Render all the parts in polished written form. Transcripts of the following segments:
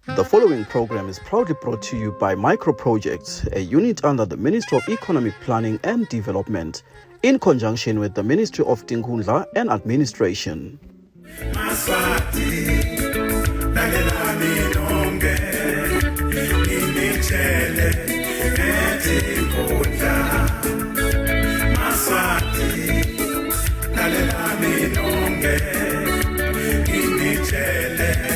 The following program is proudly brought to you by Micro Projects, a unit under the Ministry of Economic Planning and Development, in conjunction with the Ministry of Tinkhundla and Administration. Maswati, lalelani nonke, nginitshele ngetinkhundla. Maswati, lalelani nonke, nginitshele.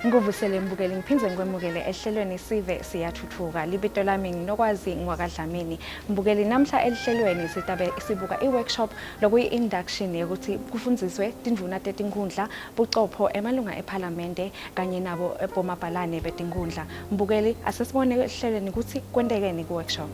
Ngikuvusele mbukeli ngiphindze ngikwemukele ehlelweni Sive Siyathuthuka. Libito lami nginokwazi ngwakaDlamini. Mbukeli namhla elihlelweni sitabe sibuka i-workshop lokuyi-induction yokuthi kufundziswe tindvuna tetinkhundla, bucopho, emalunga ephalamende kanye nabo bomabhalane betinkhundla. Mbukeli asesibone ehlelweni ukuthi kwentekeni ku-workshop.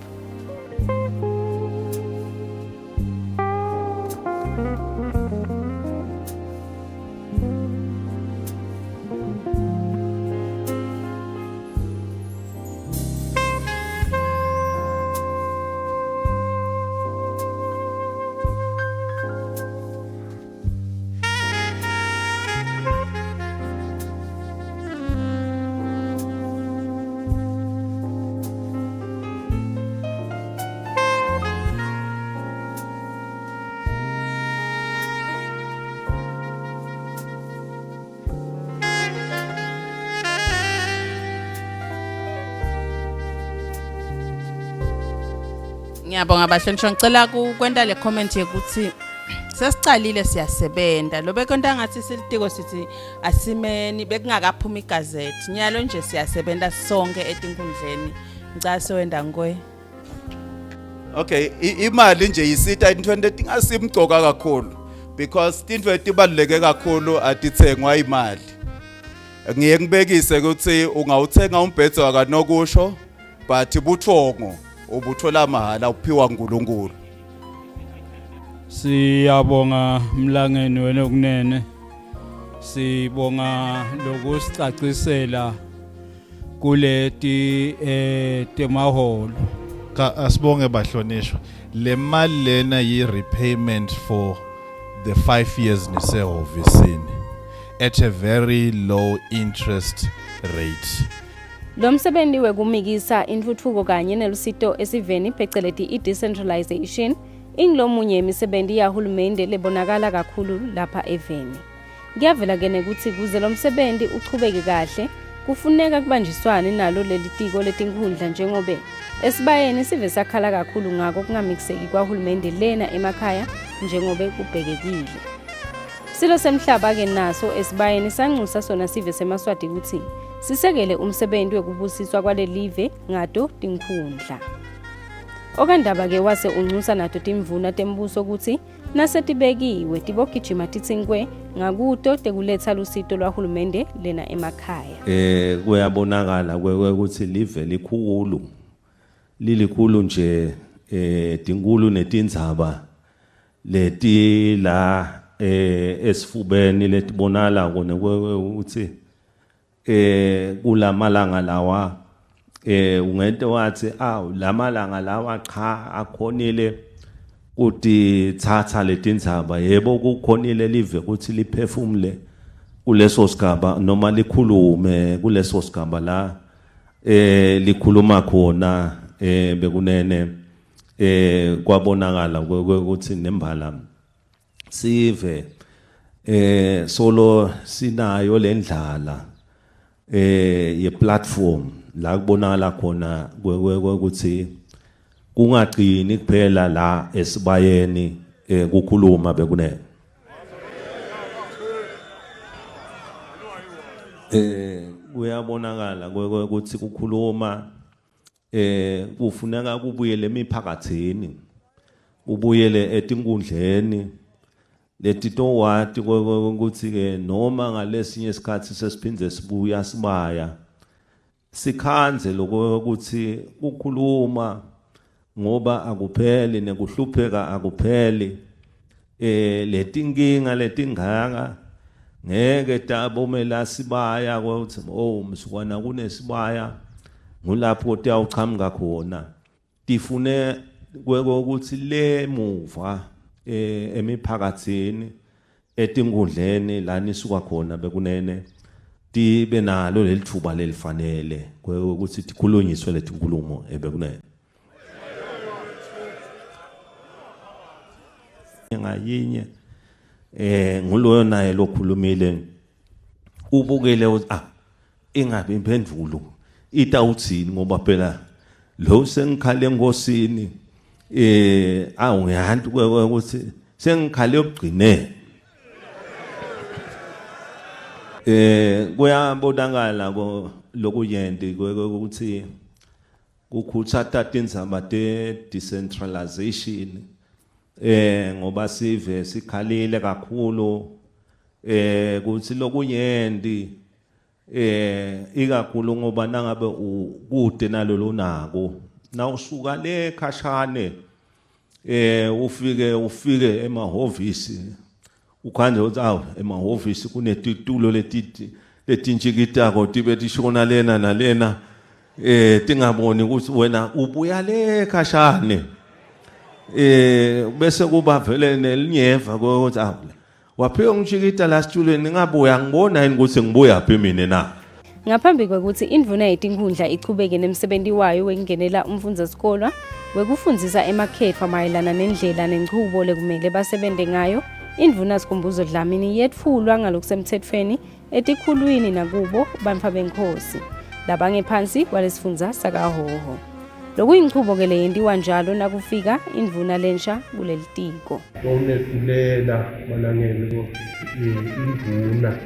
Ngiyabonga bahlonishwa ngicela kwenta le comment yokuthi sesicalile siyasebenza lo bekonta ngathi silitiko sithi asimeni bekungakaphumi igazette nyalo nje siyasebenza sonke etinkundleni ngicela sewenda ngikwe Okay, imali nje isita intweni letingasimcoka kakhulu because tintfo letibaluleke kakhulu atitsengwa imali. Ngiye ngibekise ukuthi ungawuthenga umbhedzo wakanokusho but buthongo ubuthola mahhala uphiwa uNkulunkulu. Siyabonga Mlangeni wena okunene. Sibonga lokusicacisela kuleti eh temaholo. Cha asibonge bahlonishwa. Le mali lena yi repayment for the 5 years nisehhovisini at a very low interest rate. Lo msebenzi wekumikisa intfutfuko kanye nelusito esiveni pheceleti i-decentralization ingilomunye yemisebenti yahulumende lebonakala kakhulu lapha eveni. Kuyavela ke nekutsi kuze lo msebenti uchubeke kahle kufuneka kubanjiswane nalo leli tiko letinkhundla njengobe esibayeni sive sakhala kakhulu ngako kungamikiseki kwahulumende lena emakhaya njengobe kubhekekile. Silo semhlaba-ke naso esibayeni sanxusa sona sive semaSwati kutsi sisekele umsebenti wekubusiswa kwalelive ngato tinkhundla. Okandaba-ke wase unxusa nato timvuna tembuso kutsi Nasetibekiwe, tibogijima titsi nkwe ngakuto tekuletsa lusito lwahulumende lena emakhaya. Eh kuyabonakala ukuthi live likhulu. Lilikhulu nje eh tinkulu netindzaba leti la eh esifubeni letibonala kona ukuthi eh kulamalanga lawa eh ungente wathi aw lamalanga lawa cha akhonile kutithatha letindzaba yebo kukhonile live ukuthi liphefumule kuleso sigaba noma likhulume kuleso sigaba la eh likhuluma khona eh bekunene eh kwabonakala ukuthi nembala sive eh solo sinayo lendlala eh ye platform la kubonakala khona ukuthi kungagcini kuphela la esibayeni eh kukhuluma bekunene eh kuyabonakala ukuthi kukhuluma eh kufuneka kubuyele emiphakathini ubuyele etinkundleni letitowati ukuthi ke noma ngalesinye isikhathi sesiphinde sibuya sibaya sikhandze lokuthi kukhuluma ngoba akupheli nekuhlupheka akupheli eh letinkinga letingaka ngeke tabomela sibaya ukuthi oh msukwana kunesibaya ngulapho tiyawuchamuka khona tifune ukuthi le muva eh emiphakathini etinkundleni la nisuka khona bekunene. Tibe nalo lelitfuba lelifanele ukuthi tikhulunyiswe letinkulumo ebekunene. Ngayinye eh nguloyo naye lokhulumile ubukele uthi ah ingabe impendulo itawuthini ngoba phela lo sengikhale enkosini eh awu ngiyanti ukuthi sengikhale yokugcineni eh kuyabonakala ko lokuyenti ukuthi kukhutsata tindzaba te decentralization eh ngoba sive sikhalile kakhulu eh kuthi lokunyenti eh ikakhulu ngoba nangabe ukude nalolo nako nawusuka le khashane eh ufike ufike emahhovisi ukhanje uthi awu emahhovisi kunetitulo letiti letintshikitako tibe tishona lena nalena eh tingaboni ukuthi wena ubuya le khashane eh bese kuba vele nelinyeva ukuthi awu Waphika ngishikita la situlweni ngabuya ngibona yini ukuthi ngibuya phi mina na. Ngaphambi kwekutsi indvuna yetinkhundla ichubeke nemsebenti wayo wekungenela umfundzasikolwa wekufundzisa emakhefa mayelana nendlela nenchubo lekumele basebente ngayo, indvuna Sikhumbuzo Dlamini yetfulwa ngalokusemtsetfweni etikhulwini nakubo bantfwabenkhosi labangephansi kwalesifundza sakaHhohho. Lokuyinchubo-ke leyentiwa njalo nakufika indvuna lensha kulelitiko. Wawunetfulela Malangeni indvuna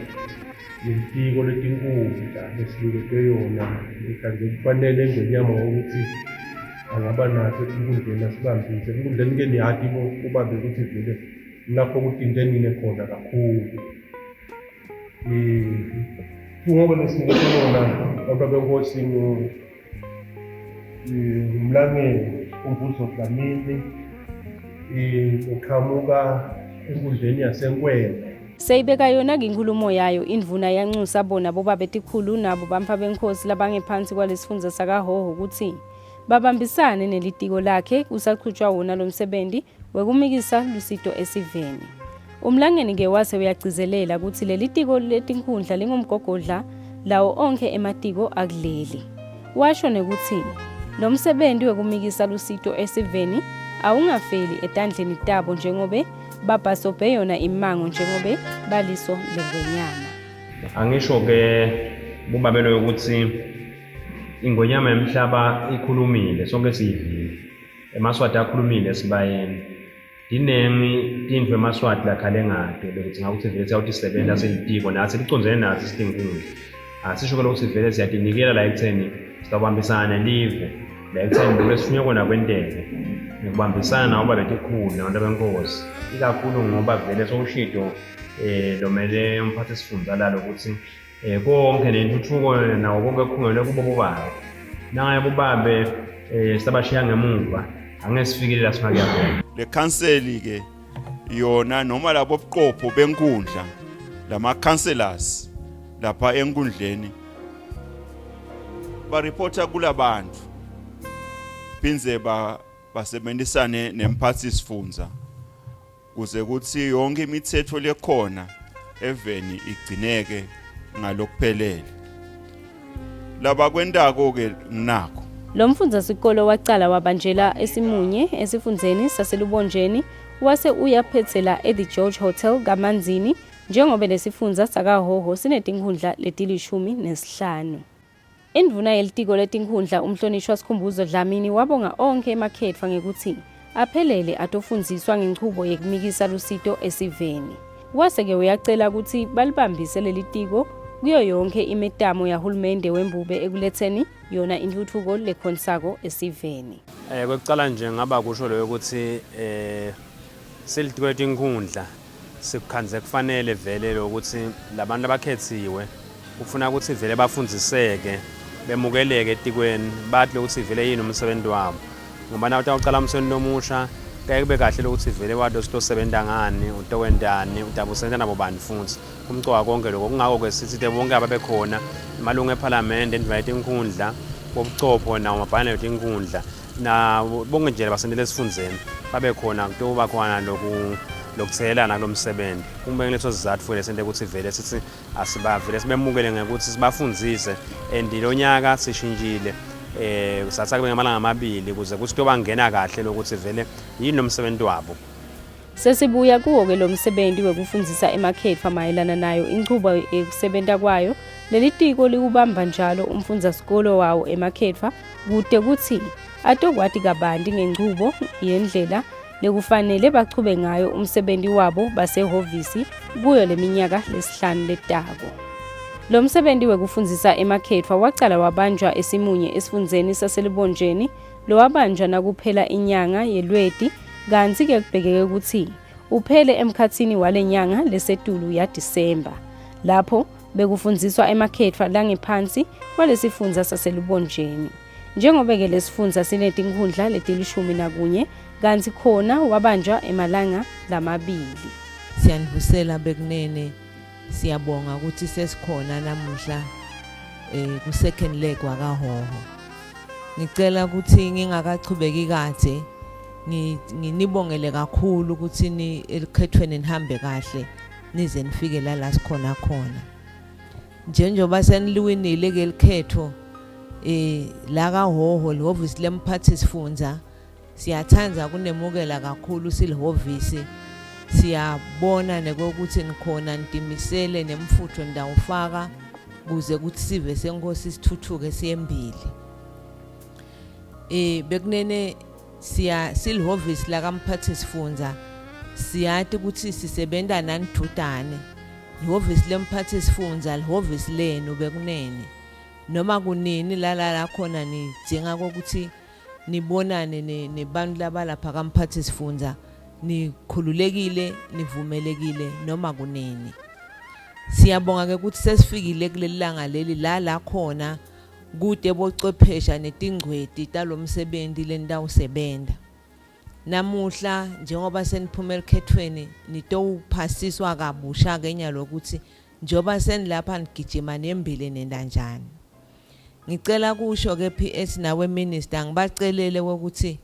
yelitiko letinkhundla lesiniketwe yona kanje kufanele ingwenyama ukuthi angaba naso etinkhundleni asibambise enkundleni ke niyati kubabe ukuthi vele lapho kutinte nine khona kakhulu Kungoba lesiniketwe yona abantu benkosi ngumlangeni uMbuzo Dlamini uqhamuka enkundleni yaseNkwele. Seyibeka yona-ke inkhulumo yayo indvuna yanxusa bona bobabe tikhulu nabo bampha benkhosi labangephansi kwalesifundza sakaHhohho kutsi babambisane nelitiko lakhe kusachutshwa wona lomsebenti wekumikisa lusito esiveni. Umlangeni-ke wase uyagcizelela kutsi lelitiko letinkhundla lingumgogodla lawo onkhe ematiko akuleli. Washo nekutsi lo msebenti wekumikisa lusito esiveni awungafeli etandleni tabo njengobe babhasobhe yona immango njengobe baliso lengwenyama. Angisho-ke bubabelo yokuthi ingwenyama yemhlaba ikhulumile sonke siyivile. EmaSwati akhulumile esibayeni. Tinengi tintfo emaSwati lakhale ngato lekudzinga kutsi vele siyawutisebenta silitiko natsi licondzene natsi sitinkhundla. Asisho ke lokutsi vele siyatinikela la ekutheni sitawubambisana nelive la ekutheni lokhu lesifunye kona kwenteke ngekubambisana nabo babetikhulu nabantu benkosi ikakhulu ngoba vele sowushido um lomele umphathi sifundza lalo kutsi eh konke nentuthuko nawo konke kukhungelwe kubo bobabe nangaye bobabe eh sabashiya ngemuva angeke sifikele la sifuna kuya khona le khanseli ke yona noma labo buqopho benkundla lama councillors lapha enkundleni ba reporta kulabantu phindze ba basebenzisane nemphathi sifundza kuze kuthi yonke imithetho lekhona eveni igcineke ngalokuphelele labakwentako ke nginako Lo mfundzasikolo wacala wabanjela eSimunye esifundzeni saseLubonjeni wase uyaphetsela e-The George Hotel kaManzini njengobe lesifundza sakaHhohho sinetinkhundla letilishumi nesihlanu. Indvuna yelitiko letinkhundla umhlonishwa Sikhumbuzo Dlamini wabonga onkhe emakhetfwa ngekutsi aphelele atofundziswa ngenchubo yekumikisa lusito esiveni. Wase-ke uyacela kutsi balibambise lelitiko kuyo yonkhe imetamo yahulumende wembube ekuletseni yona intfutfuko lekhonsako esiveni. Eh kwekucala nje ngaba kusho loyo ukuthi eh silitiko letinkhundla Sikukhandze kufanele vele lokuthi labantu abakhethiwe kufuna ukuthi vele bafundziseke bemukeleke etikweni bathi lokuthi vele yini umsebenzi wabo ngoba na utawucala umsebenzi lomusha kuyaye kube kahle lokuthi vele wathi usitosebenta ngani utokwentani utabe usebenta nabo bani futhi kumcoka konke lokho kungako-ke sithi te bonke ababekhona emalungu ephalamende endvuna yetinkhundla bobucopho nawo mabhane wetinkhundla na bonke nje labasentela esifundzeni babe khona kutoba khona loku Lokuthelelana kulo msebenzi. Kube ngeleso sizatfu lesente ukuthi vele sithi asibavele sibemukele ngekuthi sibafundzise and lo nyaka sishintshile eh satha kube ngamalanga amabili ukuze kuthi tobangena kahle lokuthi vele yini lo msebenzi wabo. Sesibuya kuwo-ke lo msebenzi wekufundzisa emakhetfwa mayelana nayo inchubo yekusebenta kwayo. Leli tiko liwubamba njalo umfundzasikolo wawo emakhetfwa kute kutsi atokwati kabanti ngenchubo yendlela lekufanele bachube ngayo umsebenti wabo basehhovisi kuyo leminyaka lesihlanu letako. Lo msebenti wekufundzisa emakhetfwa wacala wabanjwa eSimunye esifundzeni saseLubonjeni lowabanjwa nakuphela inyanga yeLweti kantsi-ke kubhekeke kutsi uphele emkhatsini walenyanga lesetulu yaDisemba lapho bekufundziswa emakhetfwa langephansi kwalesifundza saseLubonjeni. Njengobe-ke lesifundza sinetinkhundla letilishumi nakunye kantsi khona wabanjwa emalanga lamabili. Siyanivusela bekunene siyabonga ukuthi sesikhona namuhla eh ku second leg wakaHhohho. Ngicela ukuthi ngingakachubeki kade nginibongele kakhulu ukuthi ni elikhethweni nihambe kahle nize nifike la la sikhona khona. Njengoba seniliwinile ke likhetho eh la kaHhohho lihhovisi lemphathi sifundza siyathanda kunemukela kakhulu silihhovisi siyabona nekokuthi nikhona nitimisele nemfutho nitawufaka kuze kuthi sive senkosi sithuthuke siyembili eh bekunene siya silihhovisi lakamphathi sifundza siyati ukuthi sisebenza nanidudane lihhovisi lemphathi sifundza lihhovisi lenu bekunene noma kunini lala la khona nidzinga kokuthi nibonane nebantu labalapha kamphathi sifundza nikhululekile nivumelekile noma kunini siyabonga ke ukuthi sesifikile kuleli langa leli la la khona kute bocwephesha netingcweti talomsebenti lenitawusebenta namuhla njengoba seniphuma elikhethweni nitowuphasiswa kabusha ke nyalo ukuthi njengoba senilapha nigijima nembili nenda njani ngicela kusho ke PS nawe minister ngibacelele ukuthi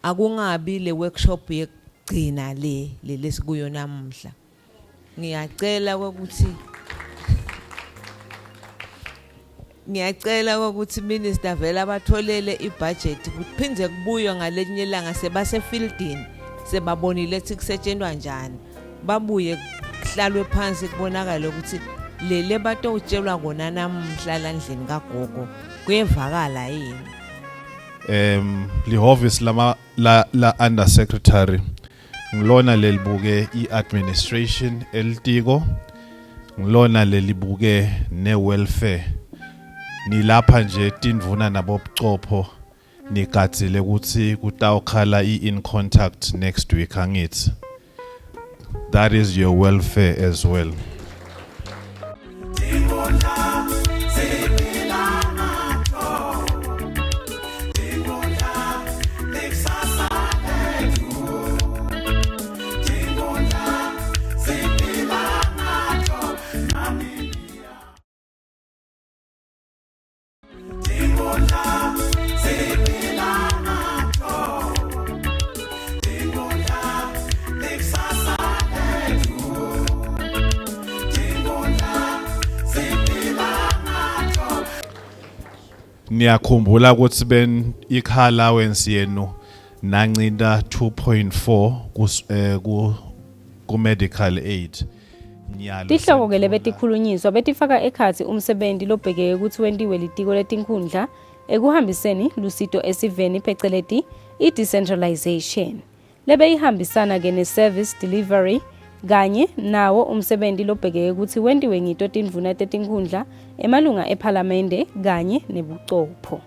akungabi le workshop yekugcina le lelesikuyo namuhla ngiyacela ukuthi ngiyacela ukuthi minister vele abatholele ibudget kuphinde kubuywe ngalenye ilanga sebase fieldini sebabonile ukuthi kusetshenzwa njani babuye kuhlalwe phansi kubonakale ukuthi lele batowutshelwa kona namuhla landlini kagogo kuyevakala yini em lihhovisi lama la, la under secretary ngilona lelibuke i-administration elitiko ngilona lelibuke ne-welfare nilapha nje tindvuna nabobucopho nigadzile ukuthi kutawukhala i-in contact next week angithi that is your welfare as well Niyakhumbula ukuthi ben i-car allowance yenu nancinta 2.4 ku eh, ku ku medical aid. Nyalo Tihloko-ke lebetikhulunyiswa betifaka ekhatsi umsebenti lobhekeke kutsi wentiwe litiko letinkhundla ekuhambiseni lusito esiveni pheceleti i-decentralization lebeyihambisana-ke ne-service delivery kanye nawo umsebenti lobhekeke kutsi wentiwe ngito tindvuna tetinkhundla, emalunga ephalamende kanye nebucopho.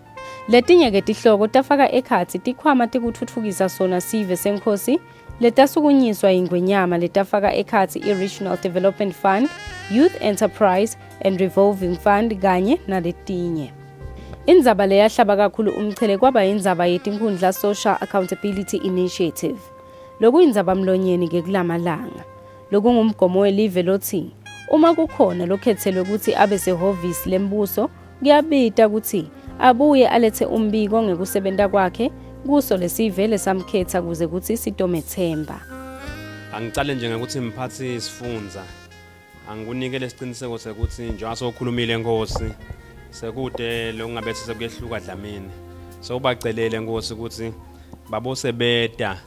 Letinye-ke tihloko tafaka ekhatsi tikhwama tekutfutfukisa sona sive senkhosi letasukunyiswa yingwenyama letafaka ekhatsi i-Regional Development Fund, Youth Enterprise and Revolving Fund kanye naletinye. Indzaba leyahlaba kakhulu umchele kwaba indzaba yetinkhundla Social Accountability Initiative. Lokuyindzabamlonyeni ke kulamalanga. Lokungumgomo welive lotsi uma kukhona lokhetselwe kutsi abe sehhovisi lembuso kuyabita kutsi abuye alethe umbiko ngekusebenta kwakhe kuso lesive lesamkhetsa kuze kutsi sitomethemba. Angicale nje ngekuthi mphathi sifundza angikunike lesiciniseko sekuthi njengoba sowukhulumile Nkosi sekude lokungabe sekuyehluka Dlamini sewubacelele Nkosi ukuthi babosebeta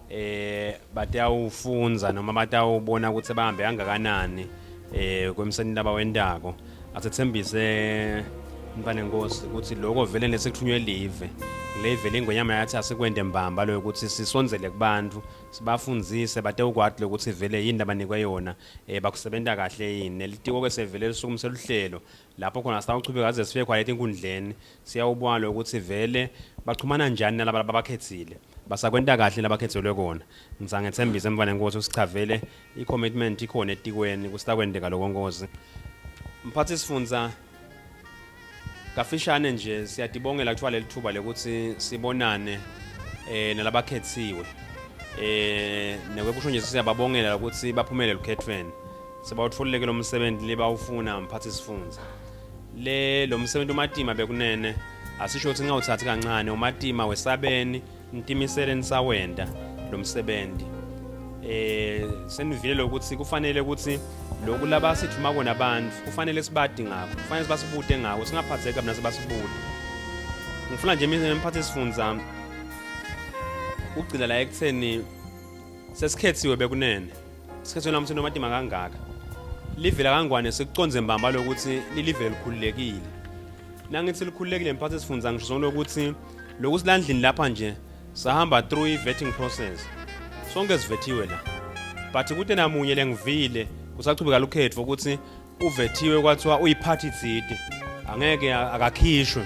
eh batawufundza noma batawubona ukuthi bahambe kangakanani eh kwemseni labawentako asethembise mntwana enkosi ukuthi lokho vele nesekuthunywe live le vele ingwenyama yathi asikwende mbamba loyo ukuthi sisondzele kubantu sibafundzise batewukwati lokuthi vele yini labanikwe yona eh bakusebenta kahle yini nelitiko ke sevele lisukumise luhlelo lapho khona sitawuchubeka aze sifike khona etinkundleni siyawubona lokuthi vele bachumana njani nalaba abakhethile basakwenta kahle labakhethelwe kona ngisangethembisa mfana enkosi usichavele i-commitment ikhona etikweni kusitakwenteka loko nkosi mphathi sifundza kafishane nje siyadibongela kuthiwa leli thuba lekuthi sibonane eh nalabakhethiwe eh nekwekusho nje siyababongela ukuthi baphumele lukhethweni sebawutfolile lo msebenzi lebawufuna mphathi sifundza le lo msebenzi umatima bekunene asisho ukuthi ngawuthathi kancane umatima wesabeni nitimisele nisawenta lo msebenzi eh senivile ukuthi kufanele ukuthi lokhu labasithuma kona abantu kufanele sibadi ngakho kufanele sibasibute ngakho singaphatheki kabi nasebasibude ngifuna nje mina mphathi sifundza ugcina la ekutheni sesikhethiwe bekunene sikhethiwe namhlanje nomatima kangaka livela kangwane sikuconze mbamba lokuthi lilive likhululekile nangithi likhululekile mphathi sifundza ngisho sona ukuthi lokhu silandlini lapha nje sahamba through i-vetting process sonke sivethiwe la but kute namunye lengivile kusachubeka lukhetfo ukuthi uvethiwe kwathiwa uyiphathi tsite angeke akakhishwe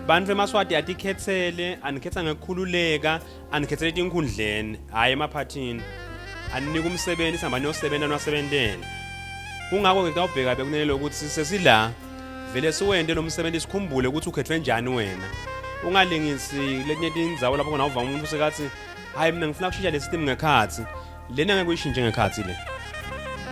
bantu emaswati atikhetsele anikhetha ngekukhululeka anikhethele etinkhundleni hhayi emaphathini aninika umsebenzi sihamba niyosebenza niwasebentele kungako-ke kutawubheka bekunele ukuthi sesila vele siwente lo msebenzi sikhumbule ukuthi ukhethwe njani wena ungalingisi letinye tindzawo lapho khona uva umuntu sekathi hayi mina ngifuna kushintsha le system ngekhathi lena ngeke uyishintshe ngekhathi le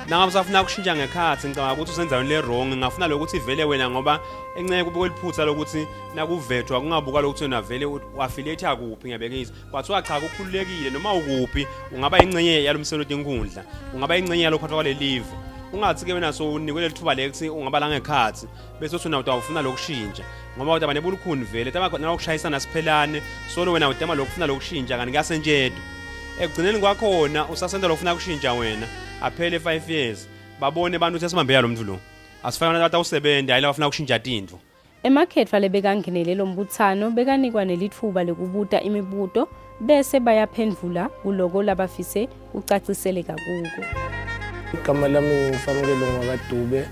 nangabe usafuna kushintsha ngekhathi ngicabanga ukuthi usendaweni le-wrong ngingafuna lokuthi vele wena ngoba enceke kube kweliphutha lokuthi nakuvethwa kungabuka lokuthi wena vele u-affiliate kuphi ngiyabekisa kwathiwa cha kukhululekile noma ukuphi ungaba ingcenye yalo msebenzi wenkundla ungaba ingcenye yalokuphathwa kwalelive ungathi-ke wena sowunikwe leli thuba lekuthi ungaba la ngekhathi bese uthi wena utawufuna lokushintsha ngoba utaba nebulukhuni vele taba siphelane solo wena utama lokufuna lokushintsha kanti kuyasentshedwa ekugcineni kwakhona usasenta lokufuna kushintsha wena aphele 5 years babone abantu ukuthi asibambeya lo muntu lo asifane abantu atawusebenza hayi labafuna kushintsha tintfo Emakhetfwa lebekangenele lombutsano bekanikwa nelitfuba lekubuta imibuto bese bayaphendvula kuloko labafise kucaciseleka kuko. Igama lami nginguSamukelo ngwakaDube,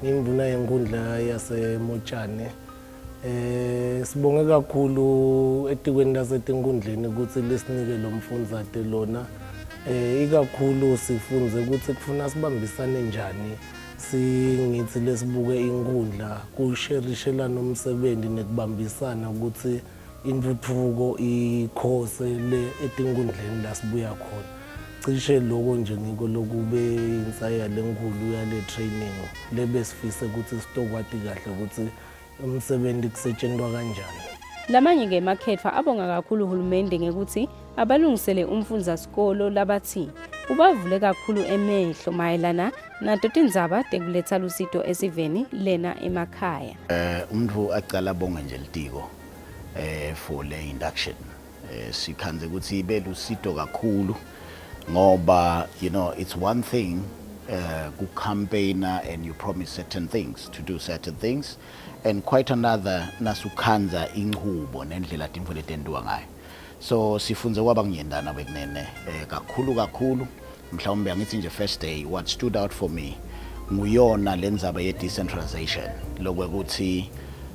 ngiyinduna yenkundla yaseMotshane. Eh sibonge kakhulu etikweni lasetinkundleni ukuthi lisinike lo mfundzate lona. Eh ikakhulu sifunze ukuthi kufuna sibambisane njani Singithi lesibuke inkhundla kusherishelana umsebenzi nekubambisana ukuthi intuthuko ikhose le etinkundleni la sibuya khona. Cishe loko nje ngiko lokube insaya lenkhulu yale training lebesifise ukuthi sitokwati kahle ukuthi umsebenzi kusetshentwa kanjani. Lamanye-ke emakhetfwa abonga kakhulu uhulumende ngekutsi abalungisele umfundzasikolo labatsi ubavule kakhulu emehlo mayelana nato tindzaba tekuletsa lusito esiveni lena emakhaya. Eh umuntu acala abonge nje litiko eh for le induction. Eh sikhandze ukuthi ibe lusito kakhulu ngoba you know it's one thing uh, ku campaigner and you promise certain things to do certain things and quite another nasukhandza inchubo nendlela tintfo letentiwa ngayo so sifunze kwaba kunyendana bekunene eh, kakhulu kakhulu mhlawumbe angithi nje first day what stood out for me nguyona lendzaba ye decentralization lokwekuthi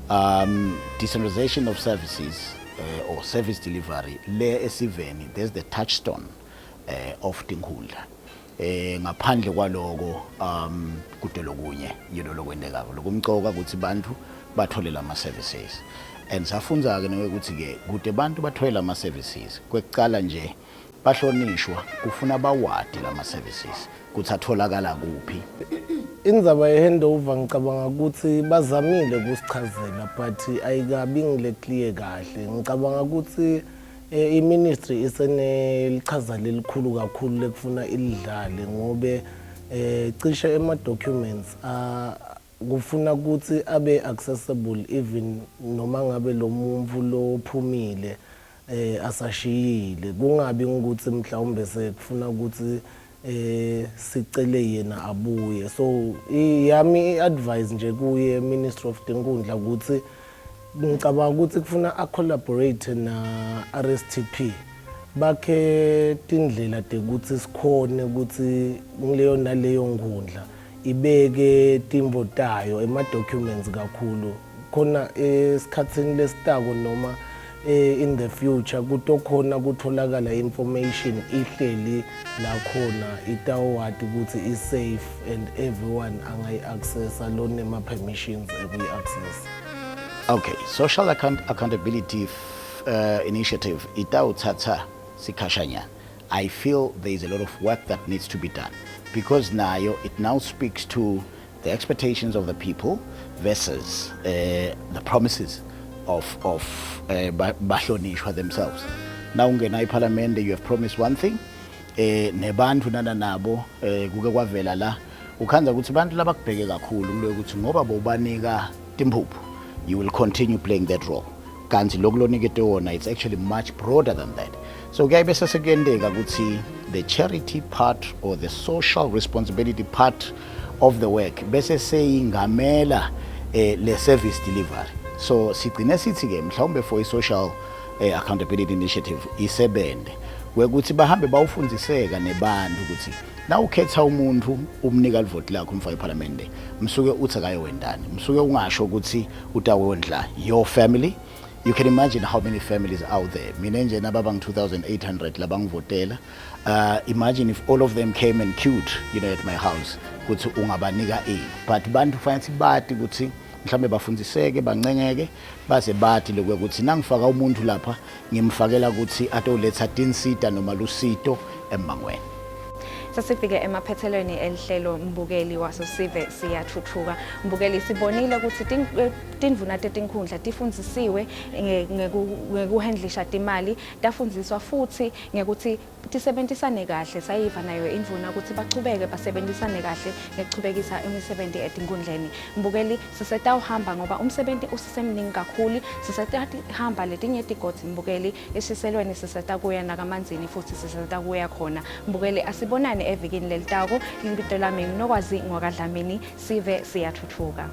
um decentralization of services uh, or service delivery le esiveni there's the touchstone uh, of tinkhundla eh ngaphandle kwaloko um kude lokunye yilo lokwendekako lokumcoka ukuthi bantu bathole lama services and safundza ke ukuthi ke kude bantu bathole lama services kwekucala nje bahlonishwa kufuna bawadi lama services ukuthi atholakala kuphi Indzaba ye-handover ngicabanga ukuthi bazamile kusichazela but ayikabi ngile clear kahle. Ngicabanga ukuthi Eh, i-ministry isenelichaza lelikhulu kakhulu lekufuna ilidlale ngobe eh cishe ema-documents kufuna ukuthi abe accessible even noma ngabe lo muntu lophumile eh asashiyile, kungabi ukuthi mhlawumbe sekufuna ukuthi sicele yena abuye. So yami i-advice nje kuye Ministry of Tinkundla ukuthi ngicabanga ukuthi kufuna a-collaborate na RSTP, bakhe tindlela tekuthi sikhone ukuthi ngileyo naleyo nkundla ibeke timvo tayo, ema-documents kakhulu, khona esikhatsini lesitako noma in the future kutokhona kutholakala information ihleli la khona, itawati ukuthi i-safe and everyone angayi-accessa lo nema-permissions ekuyi-accessa. Okay, social accountability initiative itawuthatha sikhashanyana. I feel there is a lot of work that needs to be done because nayo it now speaks to the expectations of the people versus the promises of bahlonishwa themselves. Now ungena eParliament, you have promised one thing, nebantu nana nabo kuke kwavela la ukhandza ukuthi bantu labakubheke kakhulu kulo ukuthi ngoba bowubanika timphuphu, you will continue playing that role, kanti lokhu lonikete wona, it's actually much broader than that. So kuyaye bese sekuyenteka ukuthi the charity part or the social responsibility part of the work bese seyingamela le service delivery. So sigcine sithi ke mhlawumbe for i-social accountability initiative isebende kwekuthi bahambe bawufundiseka nebantu ukuthi na ukhetha umuntu, umnika livoti lakho, umfake ephalamende, msuke uthi akayowendani, msuke ungasho ukuthi utawondla your family. You can imagine how many families out there. Mina nje nababa ngi-2800 labangivotela. Imagine if all of them came and queued at my house ukuthi ungabanika ini. But bantu kufanele bati ukuthi mhlawumbe bafundiseke, bancengeke, baze bathi lokho ukuthi nangifaka umuntu lapha ngimfakela ukuthi atoletha tinsita noma lusito emmangweni. Sesifike emaphethelweni elihlelo, mbukeli wasosive siyathuthuka. Mbukeli, sibonile ukuthi tindvuna tetinkhundla tifundzisiwe ngekuhandlisha timali, tafundziswa futhi ngekuthi tisebentisane kahle. Sayiva nayo indvuna ukuthi bachubeke basebenzisane kahle ngekuchubekisa imisebenti etinkundleni. Mbukeli, sisetawuhamba ngoba umsebenti usisemningi kakhulu. Sisetahamba letinye tigodzi, mbukeli, eshiselweni, sisetakuya nakamanzini futhi sisetakuya khona. Mbukeli, asibonane evikini lelitako. Libito lami nginokwazi ngwakadlamini. Sive siyathuthuka.